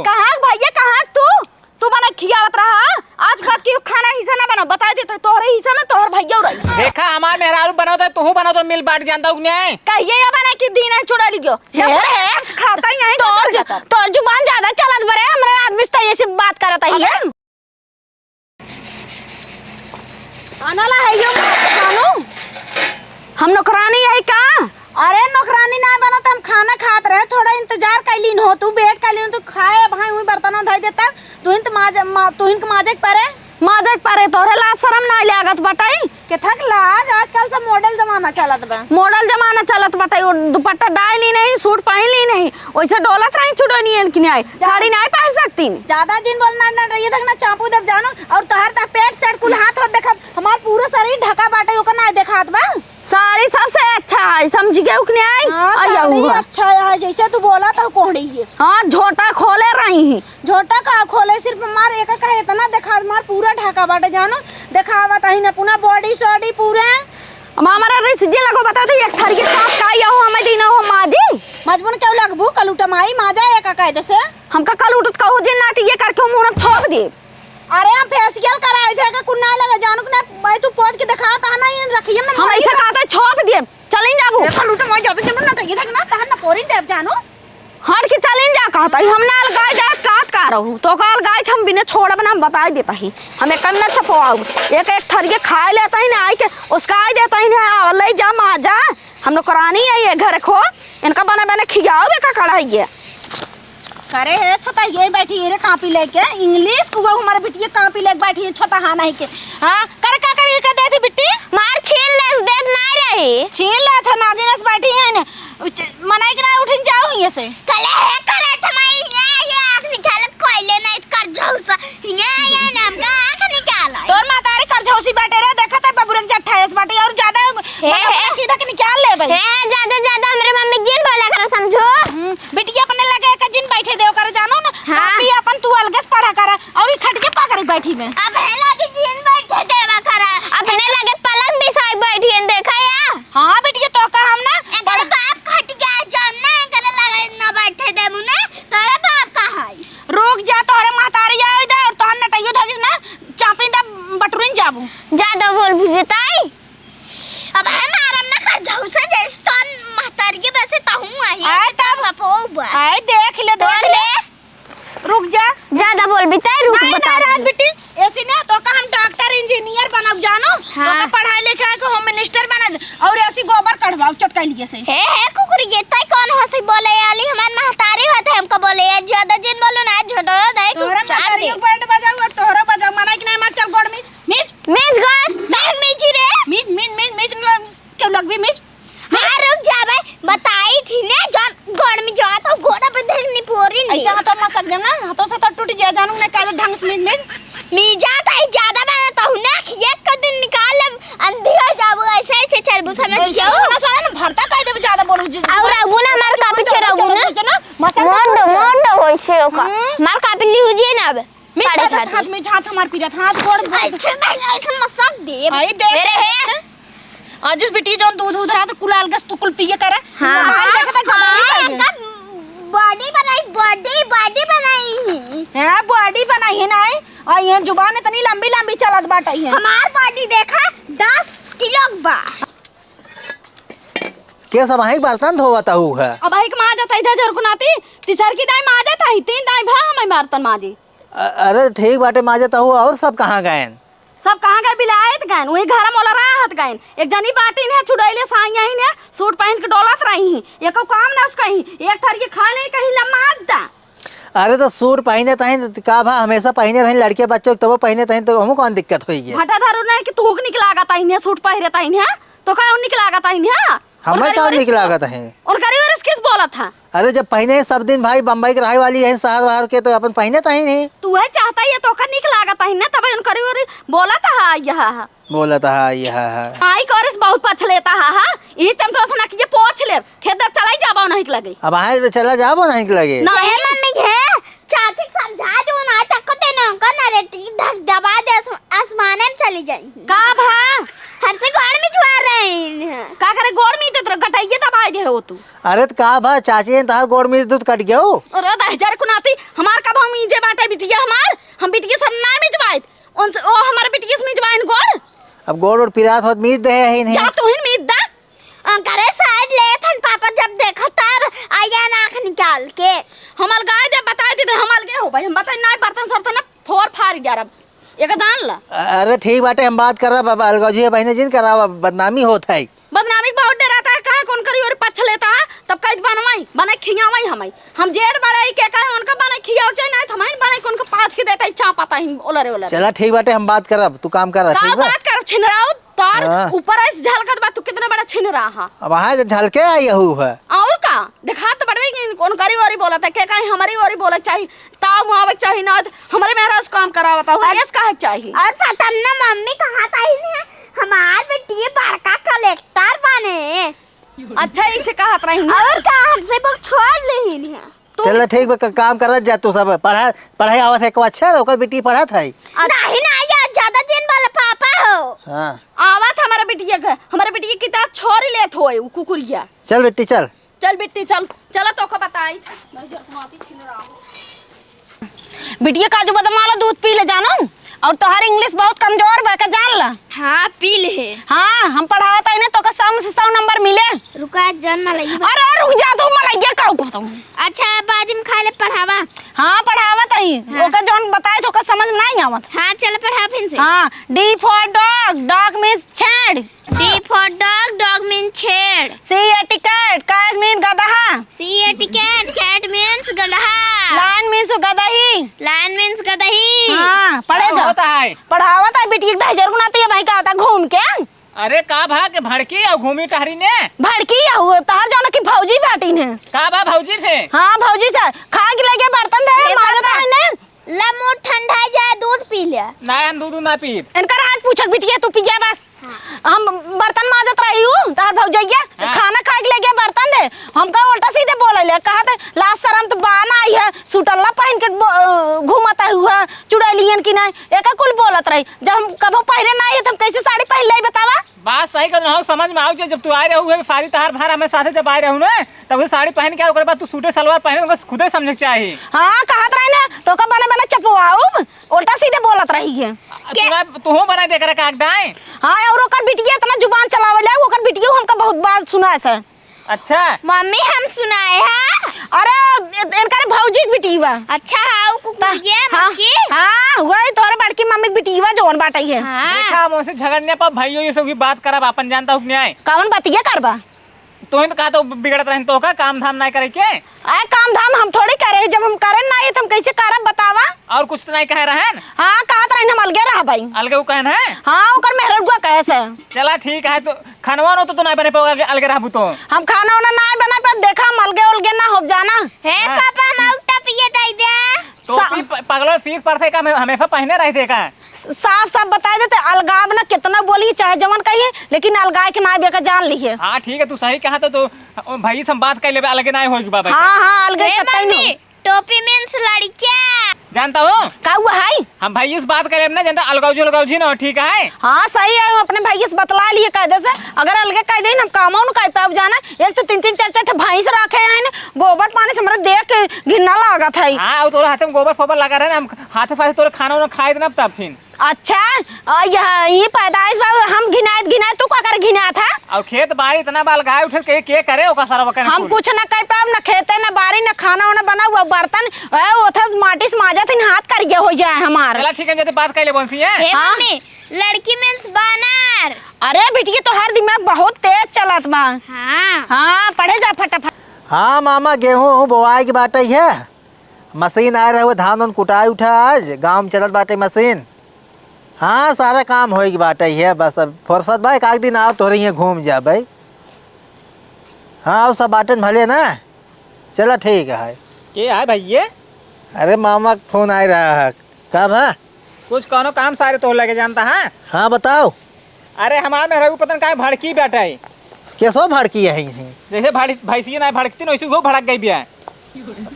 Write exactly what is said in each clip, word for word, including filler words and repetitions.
कहाँ भैया, कहाँ तू? तू बना खियावत रहा। आज के बाद की खाना हिस्सा ना बनाओ, बताइ देत है, तोहरे हिस्सा में तोहर भैया रही। देखा, हमार मेहरारू बनावत है, तोहू बनावत है, मिल बाँट जानता हूँ कि नहीं? कहिए या बना कि दिन है चुड़ैल गयो। हे, जब हे। कुछ खाता ही नहीं, तोर तो जु-, तोर जुबान ज्यादा चलत बरे, हमरे आदमी से ऐसे बात करत है अबे। ये। आना ला है यो जानू। हम नौकरानी है का? अरे नौकरानी ना बनो तो हम खाना खात रहे, थोड़ा इंतजार कैलीन हो, तू वेट कैलीन हो, तू खाए भाई हुई बर्तनों धोई देता, तू इन तो माज-, मा-, तू इनके माजे के परे। माजे के परे तोहरे लाज शरम ना लागत बटाई? केथक लाज, आजकल सब मॉडल जमाना चलत बा। मॉडल जमाना चलत बटाई, वो दुपट्टा डाल ली नहीं, सूट पहन ली नहीं, वैसे डोलत रही चुड़ैलियन की न्याय, जा- साड़ी नहीं पहन सकती। ज्यादा जिन बोल ना, ना, ये तक ना चापू देव जानू, और तोहर ता पेट सेट कुल हाथ होत देखत, हमार पूरा शरीर ढका बाटे, ओकर ना देखात बा। साड़ी सबसे अच्छा है, समझ गए उकने आई? हाँ, आई साड़ी हुआ। अच्छा है, जैसे तू बोला था कोहड़ी ये। हाँ, झोटा खोले रही ही। झोटा का खोले, सिर्फ मार एक का इतना देखा, मार पूरा ढाका बाटे जानो, देखावत ही ना पूरा बॉडी सॉडी पूरे। अब हमारा रिस जे लगो बताओ तो एक थरिये साफ का या हो हमें दीना हो माजी। मजबून क्यों लगबू कलूटा माई माजा एक का दे से। हमका कल उठत कहू जे ना तो ये करके मुंह में छोप दे। अरे हम फेशियल कराए थे, का कुन्ना लगे जानू कि ना, भाई तू पोत के दिखा, ता ना ये रखिए ना हम मारी ऐसे ना। कहता है, छोप दिए, चलिन जाबू। ए, कल उठे मैं जाते जब ना ये देख ना, तहन ना पोरी देव जानू। हट के चलिन जा कहता है, हम ना अलगाए जाए कात का रहू, तो का अलगाए के हम बिना छोड़ब ना, हम बताए देता ही, हम एक ना छपवाऊ, एक एक थरिये खाए लेता ही ना, आई के उसका आई देता ही ना, और ले जा माजा, हम नौकरानी है ये घर खो, इनका बने बने खियाओ बे का कढ़ाई है। करे हे छोटा, ये बैठी है रे कापी लेके, इंग्लिश को वो हमारे बिटिया कापी लेके बैठी है छोटा, हाँ नहीं के। हाँ, कर का कर के दे थी बिट्टी? मार छीन ले, देत नहीं रही। छीन ले था, नागिन से बैठी है ने। उच-, मनाई के ना उठिन जाओ ये से। कले हे करे थमाई, ये, ये आँख निकालत कोयले नहीं कर जाऊ सा। ये, ये नाम का आँख निकाल आई। तोर मातारी कर झौसी बाटे रे, देखत है बबुरक जट्ठा एस बाटे और ज्यादा हे, हे। की धक निकाल ले भाई। हे, ज्यादा, ज्यादा हमरे मम्मी जिन बोला करा समझो। हम्म। बिटिया अपने लगे एक जिन बैठे देव कर, जानो ना, हाँ। आप ही अपन तू अलगे से पढ़ा कर, और ई खटिया पा कर बैठी में। अब है लागी जिन बैठे देवा कर। अपने लगे पलंग बिछाई बैठी है, देखा या? हाँ बिटिया, तो का हम ना एकरे बाप खटिया जान ना, एकरे लगे ना बैठे देबू ना, तोरे बाप का है? रुक जा, तोहरे महतारी आवे दे और तोहर नटैयो धगिस ना, चापी दा बटुरिन जाबू। ज्यादा बोल बुझताई। अब है मारम ना कर झौसा जैसे तोन महतारी बसे तहूँ आई, आए ऐसे तब। तोर बापो बा। आए देख ले, तोर देख ले। ले। रुक जा। ज्यादा बोलबी तै रुक नहीं, बता नहीं, रात दे। बेटी, ऐसी ना तो का हम डॉक्टर इंजीनियर बनब जानो, हाँ। तो का पढ़ाई लिखाई के होम मिनिस्टर बना दे, और ऐसी गोबर कढ़वाओ चटकाई लिए से। हे, हे कुकुर, ये तै कौन हो से बोले आली? हमार महतारी होत है हमको बोले यार, ज्यादा जिन बोलो ना, झोटो दे तोहरा कुछ चार महतारी दे। बैंड बजाऊ और तोहरा बजाऊ, मना कि नहीं, मार चल गोड़ मीज, मीज। मीज गोड़, मीज मीजी रे। मीज, मीज, मीज, मीज, न-, क्यों लगबी मीज? हाँ, रुक जा बे, बताई थी ने, जौन गोड़ में जा तो गोड़ा पे देख नी पोरी नी। ऐसे हाथों मसक देम ना, हाथों से तो टूट जाए, जानू ने काहे ढंग से मीज, मीज। मीजा तो ज्यादा बना तो हूँ ना, एक का दिन निकाल लेम, अंधी हो जाबो, ऐसे, ऐसे चलबो, समझ वैसे गयो? सुना, सुना ना, भरता कह देबो, ज्यादा बोलू जी। और रहू ना, हमार कापी चोरहू ना। ना, मसक दे मोंड, टूट जाए। मोंड होइसे ओका। हम्म। हमार कापी लिहू जी ना अब। मीज पढ़े का दस खातिर। हाथ में झांथ हमार पीरत, हाथ गोड़ बोल। ऐसे नहीं, ऐसे मसक दे। आई देख। मेरे है। आज इस बिटिया जौन दूध उध रहा तो कुल अलगस तू कुल पिए करे। हाँ, हमार हाँ, देखता गदही हाँ, कर दे। इनका बॉडी बनाई, बॉडी, बॉडी बनाई है। हाँ, बॉडी बनाई है ना, और ये जुबान इतनी लंबी लंबी चलत बाटे है। हमार बॉडी देखा दस किलो बा। के सब अहीं बर्तन धोवत हऊ है? अब अहीं के माजत है इधर झरकुनाती, तीसर की दाई माजत है, तीन दाई भा हमें बर्तन माजी। अ-, अरे ठीक बाटे, माजत हऊ, और सब कहाँ गएन? सब कहाँ गए? बिलायत गएन, वही घर मोला राहत गएन। एक जनी बाटी ने चुड़ैले साइया ही ने सूट पहन के डोलत रही ही, एको काम ना उसका ही, एक थरिये खाए नहीं कहीं लमाज दा। अरे तो सूट पहिने तहीं का भा, हमेशा पहिने रही लड़के बच्चों के, तबो पहिने तहीं तो हमू कौन दिक्कत होई है? भटा धरू नहीं कि तू निक लागत आई ने सूट पहिरे तहीं है, तो का निक लागत आई ने? हमें उनकरी का ओरिस निक लागत है? उनकरी ओरिस किस बोलत है? अरे जब पहिने सब दिन भाई बम्बई के रहे वाली है शहर वहर के, तो अपन पहिने तहीं नहीं। तू है चाहता है तो का निक लागत आई ने, तब उनकरी ओरिस बोलत है यह। बोलत हा, यह हा। माई कोरिस बहुत पछ लेता हा, हा। ई चमटो से ना किए पोछ ले। खेत दब चलाई जाबो नहीं के लगे। अब आए बे चला जाबो नहीं के लगे। नहीं। ए मम्मी है, चाची के समझा दो ना, तक को देने उनका ना रे, ती धक दबा दे, आस-, आसमाने में चली जाई। का भा? हमसे गोड़ में जुआ रहे हैं। का करे गोड़ में तो तेरा गटइये दबाई दे होत। तू। अरे त का भा चाची, तहार गोड़ मीज दूध कट गयो? अरे दहिजर कुनाती, हमार का भाव मीजे बाटे बिटिया हमार? हम बिटिया से ना मिजवाइत। उनसे, ओ हमारे बिटिया से मिजवाइन गोड़? अब गोड़ और पिरात होत मीज दे है इन्हें। जा तू ही मीज दा। अंकरे साइड ले थन पापा जब देखा तब आया नाक निकाल के। हम अलगाए दे बताए दे हम अलगे हो भाई, हम बताई ना बर्तन सर्तन ना फोर फार ग्यारह। एक दान ला। अरे ठीक बाटे, हम बात करब, अब अलगौजी बहिने जिन करावा, बदनामी होत है। बदनामी के बहुत डराता है, काहे कौन करी और पछ लेता है, तब कई बनवाई, बने खियावाई हमाई। हम जेठ बड़ाई के काहे उनका बने खियाव चाहे ना, हमाई बने कौन का पाथ के देता है, चापता ही ओलरे ओलरे। चला ठीक बाटे, हम बात करब, तू काम कर, का ठीक बा? बात करब छिनराऊ, तार हाँ। ऊपर ऐसे झलकत बा, तू कितना बड़ा छिनरा हा। अब वहाँ से झलके आई हूँ है। और का? देखा तो बड़वे कि कौन करी ओरी बोलत है, के काहे हमारी ओरी बोलत चाही, ताव मुआवक चाही ना, हमरे मेहरा से काम करावत हो, अरे, ऐस काहे चाही? और पता न मम्मी कहाँ ताई ने, हमार बेटी बड़का कलेक्टर बने। अच्छा, इसे कहत रही ना। और का, हमसे बोल छोड़ लेही नहीं। तू चल ठीक बा, क-, काम करत जा तू सब, पढ़ा, पढ़ाई आवत है को अच्छा, ओकर बेटी पढ़त है। नहीं, नहीं, यार, ज्यादा जिन बोले पापा हो। हाँ। आवत हमारा बिटिया के, हमारा बिटिया की किताब छोड़ लेत होए, उ कुकुरिया। चल बेटी, चल। चल बिट्टी, चल, चला तोका बताई। नहीं, जरकुमाती छीन रहा हो। बिटिया, काजू बादाम वाला दूध पी ले जानू, और तोहार इंग्लिश बहुत कमजोर बा, का जान ला। हाँ, पी ले। हाँ, हम पढ़ावत आई ना, तोका सौ में से सौ नंबर मिले। रुका, जान ना लगी। अरे, रुक जा तू, मलैया का कहत हूँ। अच्छा, बाद में खा ले, पढ़ावा। हाँ, पढ़ावत आई। हाँ। ओकर जौन बताए तो ओकर समझ में नहीं आवत। हाँ, चल पढ़ा फिर से। हाँ, D for dog, dog means छेड़। D for dog, dog means छेड़। C A T cat, cat means गदहा। C A T cat, cat means गदहा। Lion means गदही। Lion means गदही। हाँ, पढ़े का जा। होता है? पढ़ावत है बिटिया के दहिजर गुनाती है भाई, का होता घूम के? अरे का भा के भड़की और घूमी टहरी ने? भड़की या हुआ, तहार जौन की भौजी बाटी ने। का भा भौजी से? हाँ, भौजी से। खा के लेके बर्तन दे, ए माजत पापा। है ने। ला मुँह ठंडा जाए, दूध पी ले। ना, हम दूध ना पीब। इनकर हाथ पूछक बिटिया, तू पिया बस। हाँ। हम बर्तन माजत रही हूँ, तहार भौजैया, हाँ। खाना खाए के लगे बर्तन दे। हमका उल्टा सीधे बोले ले, कहत, "लाज शरम तो बा ना, आई है, सुटल्ला पहन के बो-, अ, घूमत है हुआ, चुड़ैलियन की नहीं।" एका कुल बोलत रही। जब हम कभो पहले ना आई है, तो हम कैसे साड़ी पहन ले, बतावा? बात सही कहत हो, समझ में आउ जे, जब तू आए रहू है, सारी तहार भार हमें साथे जब आए रहू ना, तब वो साड़ी पहन के आए, ओकरे बाद तू सूटे सलवार पहने, ओकरे खुदे समझे के चाही। हाँ, कहत रही ना, तो का बने बने चपवाऊ, उल्टा सीधे बोलत रही है। आ, तू ना, तू हो बना दे करे काक दाए। हाँ, और ओकर बिटिया इतना जुबान चलावे ले, ओकर बिटिया हमका बहुत बात सुनाए से। अच्छा। मम्मी, हम सुनाए हैं। अरे, इ-, इनकर भौजी के बिटिया। अच्छा, हाँ, उ कुकुरिया हाँ, मक्की? हाँ, वही तोहरे बड़की मम्मी के बिटिया जौन बाटे है। हाँ। देखा, हम उनसे झगड़ने पर भाइयों ये सब की बात करब, अपन जानता हूँ कि नहीं आए। कौन बतिया करबा? तोहिन तो कहा तो बिगड़त रहन तो का काम धाम नाय करे के? आए काम धाम हम थोड़ी करे, जब हम करे ना ये तो हम कैसे करब बतावा? और कुछ तो नहीं कहे रहन? हाँ, कहत रहन हम अलगे रहबई। अलगे उ कहन है? हाँ, ओकर मेहररुआ कहे से। चला ठीक है, तो खानवा नो तो, तो नहीं बने पाओ अलगे, अलगे रहबू तो। हम खाना वाना नहीं बना पाए, देखा हम अलगे उलगे ना हो जाना। हे हाँ। पापा, हम आउटा पिए दे दे। टोपी सा- प-, पगलो सीत पड़ते का, हमें-, हमेशा पहने रहते का? स-, साफ साफ बताए देते, अलगाव ना कितना बोली, चाहे जवन कहिए, लेकिन अलगाए के ना बेका जान लिहे। हाँ, ठीक है, तू सही कहा तो, तो भाई से हम बात कर लेबे, अलगे ना होई बाबा। हाँ, हाँ, अलगे ए कतई मम्मी, नहीं। टोपी मीन्स लड़किया। जानता हो? का हुआ है? हम भाई से बात कर लेब ना, जानता अलगाव जो अलगाव जी ना हो, ठीक है? हाँ, सही है, अपने भाई से बतला लिए कायदे से, अगर अलगे कह दे हम कामों न कर पाब जाना, एक तो तीन तीन चार चार ठे भैंस रखे हैं, गोबर पानी से हमरा देख के घिन्ना लागत है। हाँ, और तोरा हाथे में गोबर सोबर लगा रहे ना, हम हाथे फाथे तोरे खाना उना खाए देना तब फिर। अच्छा, आ, यह, ये पैदाइश बा, हम घिनाए, घिनाए, तू का कर घिनात है? और खेत बाड़ी इतना बाल गाय उठे के, के करे ओका सारा वकन हम कुल। कुछ ना कर पाब, ना खेते, ना बाड़ी, ना खाना उना बना, वो बर्तन, ए, ओथा माटी से माजत ही हाथ कर गया हो जाए हमार। चला ठीक है, जब बात कर ले बंसी है। हे हाँ? मम्मी, लड़की मीन्स बानर। अरे बिटिया, तोहार दिमाग बहुत तेज चलत बा। हाँ। हाँ, पढ़े जा फटाफट। हाँ मामा, गेहूं ओहूं बोआए के बाटे है, मशीन आए रहे, धान उन कुटाई उठा आज, गाँव में चलत बाटे मशीन। हाँ, सारा काम होए के बाटे है, बस अब फुर्सत बा, एक आध दिन आओ, तोहरे यहाँ घूम जाबे। हाँ, और सब बाटे भले ना? चला ठीक है। के है भैया? अरे मामा का फोन आए रहा है, का भा? कुछ कौनो काम सारे तो लगे जानता है? हाँ, बताओ। अरे हमार मेहरारू पता न काहे भड़की बैठा है। कैसो भड़की है इन्हें? जैसे भड़-, भैंसिया ना भड़कती ना, वैसे वो भड़क गई बिया।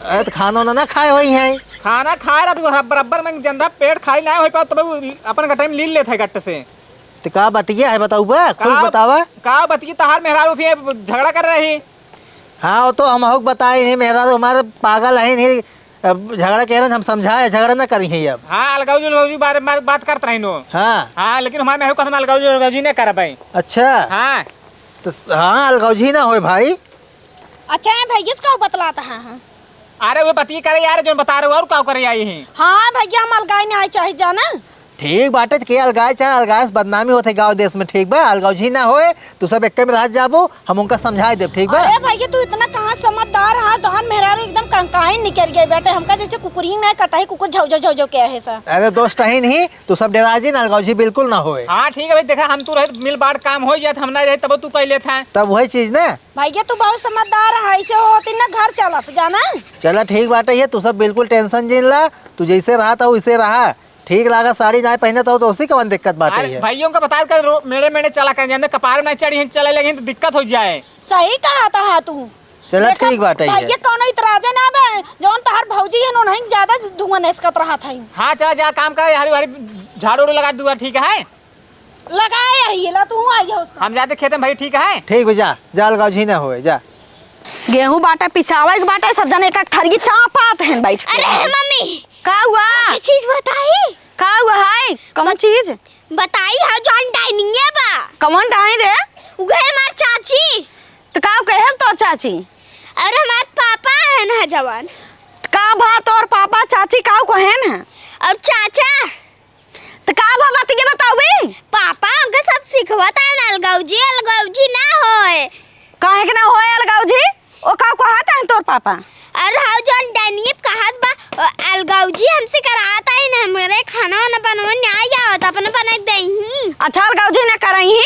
अरे तो खाना उना ना खाए हुई है। खाना खाए रहा तो बराबर, बराबर में जंदा पेट खाली ना हो पाओ, तब वो अपन गटाई में लील लेत है गट्ट से। तो का बतिया है बताऊ बा? खुद का, बतावा। का बतिया तहार मेहरारू फिर झगड़ा कर रही? हाँ, वो तो हम होक बताए ही, मेहरारू हमारे पागल है नहीं, अब झगड़ा कह रहे हैं, हम समझाए, झगड़ा ना करी है अब। हाँ, अलगौजी, अलगौजी बारे में बात करत रही नो। हाँ। हाँ, लेकिन हमारे मेहरारू कहत हम अलगौजी, अलगौजी ना करबै। अच्छा। हाँ। तो हाँ, अलगौजी ना होए भाई। अच्छा है भैया, इसका बतलाता है, हाँ। अरे वो पति करे यार, जो बता रहे हो, और का करे आई ही? हाँ भैया, हम अलगाई ना आए चाहे जाना। ठीक बाटे, के अलगाए चाहे अलगाए से बदनामी होत है गाँव देश में, ठीक बा? अलगौजी ना होए, तू सब एक्के में रहत जाबो, हम उनका समझाए देब, ठीक बा? अरे भैया, तू इतना कहाँ समझदार हा, तोहार मेहरारू एकदम कंकाइन निकल गए बेटे, हमका जैसे कुकुरी ना कटाई, कुकुर झौ झौ झौ झौ के रहे सा। अरे दोस्त ही नहीं, तू सब डेरा जिन, अलगौजी बिल्कुल ना होए। हाँ ठीक है भाई, देखा हम तू रहे मिल बांट काम हो जात, हम ना रहे तब तू कह लेत है। तब वही चीज ना। भैया तू बहुत समझदार है, ऐसे होती ना घर चलत जाना। चला ठीक बाटे, ये तू सब बिल्कुल tension जिन ला, तू जैसे रहा था वैसे रहा। ठीक लागा, साड़ी नाय पहनत हो तो उसी कवन दिक्कत बाटे अरे है। भाइयों का बता कर रो-, मेरे मेरे चला कर जाने, कपार में चढ़ी हैं, चले लगे तो दिक्कत हो जाए। सही कहा था हाँ तू। चला देखा, ठीक बाटे है। भैया कौनो इतराजे ना बे, जौन तहार भौजी है नो नहीं ज्यादा धुआं नेसकत रहा था। हाँ चला जा काम करा, हरी हरी झाड़ू उड़ू लगा दुआ, ठीक है। लगाए यही ला तू आई हो। हम जाते खेते में भाई, ठीक है। ठीक बा, जा, जा अलगौजी ना होए, जा। गेहूं बाटे, पिसावे के बाटे, सब जने एक एक थरिये चापात हैं बैठ के। अरे मम्मी, का हुआ? एक चीज बताई। का हुआ है? कौन चीज? बताई है जौन डाइनिंगे बा। कौन डाइन रे? उहे हमार चाची। तो का कहे तोर चाची? अरे हमार पापा है ना जवान। तो का भा तोर पापा चाची का कहे न? और चाचा? तो का भा बतिया बतावे? पापा हमके सब सिखवत है ना, अलगौजी, अलगौजी ना होए। काहे के ना होए अलगौजी? ओ का कहत है तोर पापा? अरे हाँ, जौन डैनियप कहत बा, ओ अलगौजी हमसे करात है ना, हमरे खाना वाना बनवे ना आवत, अपने बना के देही। अच्छा, अलगौजी ना करही?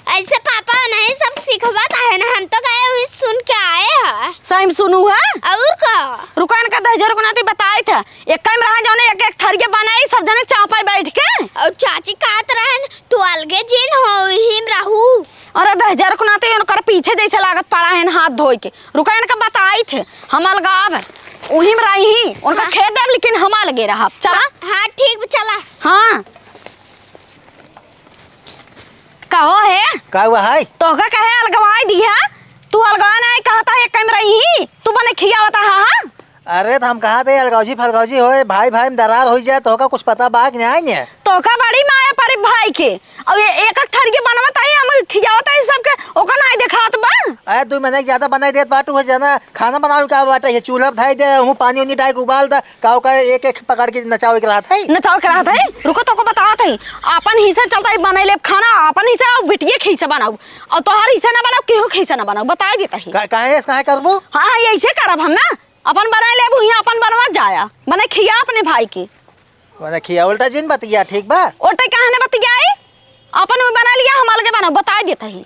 ऐसे पापा नहीं सब सिखवत है ना, हम तो गए हुई सुन के आए हैं। सही में सुनू है? और का? रुका, इनका दहिजर को नाती बताई था, एक कम रहा जौने एक एक थरिया बनाई, सब जने चापा बैठ के। और चाची कहत रहन, तू अलगे जिन हो, हिम रहू। अरे दहिजर को नाती उनकर पीछे जैसे लागत पड़ा है हाथ धोए के। रुका, इनका बताई थे, हम अलगाव है, उही में रही ही, उनका हाँ। खेत देब, लेकिन हम अलगे रहब। चला। हाँ, हाँ, ठीक बा, चला। हाँ। कहो है? का हुआ है? तोहका कहे अलगवाई दिया? तू अलगवा नहीं कहता है, कम रही ही। तू बने खियावता हा, हाँ? अरे, तो हम कहा थे, अलगौजी फलगौजी होए, भाई भाई में दरार होई जाए, तोहका कुछ पता बा कि नहीं ने? तोहका बड़ी माया परी भाई के। अब ये एक एक थरिये बनवत आई, हम खियावत आई सबके, ओका नहीं देखात बा? अरे, दू महीने ज्यादा बनाई देत बाटू हो जाना, खाना बनावे का बाटे, ये चूल्हा धई दे, हूँ पानी उनी डाल के उबाल दे, का ओका एक एक पकड़ के नचावे के रहत है? नचावे के रहत है? रुको, तोको बतावत है। आपन हिस्सा चलता है, बनाई लेब खाना, आपन हिस्सा और बिटिया के हिस्सा बनाऊ, और तोहार हिस्सा ना बनाऊ, केहू के हिस्सा ना बनाऊ, बताई देता है। का-, काहे, काहे करबू? हाँ, हाँ, ये ऐसे करब हम ना, अपन बनाई लेब, यहाँ अपन बनवा जाया, बने खिया अपने भाई के। बने खिया, उल्टा जिन बतिया, ठीक बा? उल्टा काहे ने बतियाई? अपन वो बना लिया, हम अलगे बनाऊ, बताई देता है।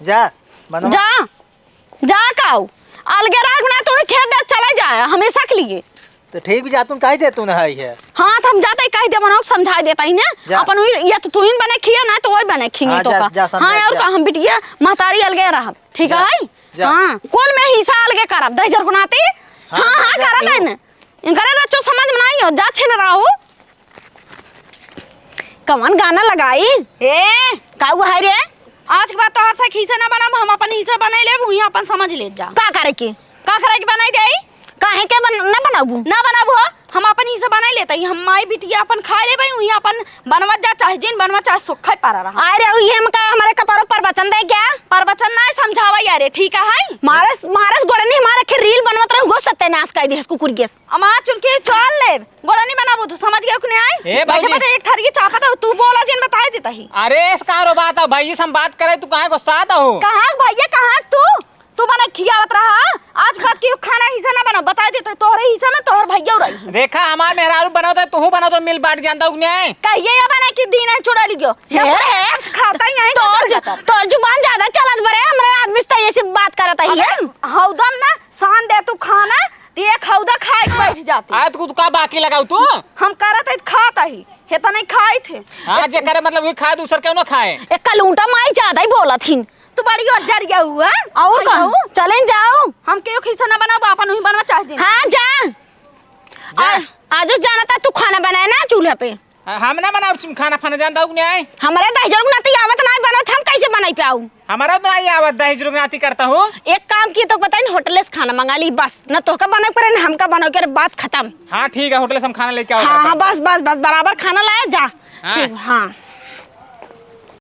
जा, बनवा। जा, जा काऊ, अलगे रह ना, तू ही खेत दे चला जाया हमेशा के लिए। तो ठीक भी जा, तुम कह दे तू ना है। हाँ, तो हम जाते ही कह दे, बनाऊ, समझा देता ही ना। जा। अपन वही, या तो तू ही बने खिया ना, तो वही बने खिए हाँ, तो जा, का। जा, समझा, हाँ, और जा। का, हम बिटिया महतारी अलगे रहब, ठीक जा, है? जा। हाँ, कुल में हिस्सा अलगे करब, दहिजर को नाती। हाँ, हाँ, जा, हाँ, जा, करत तू। है ना। इनकरे रचो समझ में नहीं हो, जा छिन रहो। कवन गाना लगाई? ए, का हुआ है रे? आज के बाद तोहर से हिस्सा ना बनाब, हम अपन हिस्सा बनाई लेब, उही अपन समझ ले जा। का करे के? का करे के बनाई देई? काहे के बन-, ना बनाबू? ना बनाबू, हम अपन हिस्सा बनाई लेते ही, हम माई बिटिया अपन खाए लेबे, उही अपन बनवत जा, चाहे जिन बनवा, चाहे सुखा पड़ा रहा। अरे, उही हम का हमारे कपड़ों पर वचन दे क्या? पर वचन ना समझावा यारे, ठीक है? मारस, मारस गोड़े नहीं, हमारे आखिर reel बनवत रहू, गो सत्यानाश कर दिहस कुकुर गेस। अमा चुनके चल ले, गोड़ा नहीं बनाबू तू, समझ गयो कि नहीं आई? ए, बैठे भौजी। बैठे एक थरिये चापत हो, तू बोला जिन बताई देता ही। अरे, इस कारो बात है, भाई, हम बात करे, तू काहे गुस्सात हो? कहाँ भैया, कहाँ तू? तू बने खियावत रहा, आज के बाद की खाना हिस्सा ना बनाओ, बताई देता ही, तोहरे हिस्सा में तोहर भैया रही। देखा, हमार मेहरारू बनावत है, तू बनाओ तो मिल बांट जानता हूँ कि नहीं? कहिए या बने कि दिन है चुड़ा लियो। हे, या हे। खाता ही नहीं, तोर खाता जु-, खाता। तोर जुबान ज्यादा चलत बरे, हमरे आदमी से ऐसे बात करत है अबे, ये। हौदम ना, सान दे तू खाना, ते एक हौदा खाए के बैठ जाती। आय, तू का बाकी लगाऊ तू? हम करत है, खात ही। हे तो नहीं खाई थे। हाँ, जे करे मतलब वही खाए, दूसर क्यों ना खाए? एक कलूटा माई ज्यादा ही बोलत हिन। तू बड़ी और जरिया हुआ। और का? आयो। चलें जाओ। हम केहू खीसा ना बनाओ, अपन वही बनवा चाह दे। हाँ, जा। जा। आ, आज उस जाना था तू खाना बनाए ना चूल्हा पे। हम ना बनाउब तुम खाना फाना, जानत हौ कि नाहीं? हमरे दहिजरू के नाती आवत नाहीं बनत, हम कैसे बनाई पाउब? हमरा तो नाहीं आवत, दहिजरू के नाती करत हौ। एक काम की, तोहका बताई ना, होटले से खाना मंगा ली बस, ना तोहका बनावे के परे, ना हमका बनावे के परे, बात खतम। हाँ ठीक है, होटले से हम खाना लेके आउब। हाँ हाँ, बस बस बस, बराबर खाना लाया जा। हाँ। ठीक, हाँ।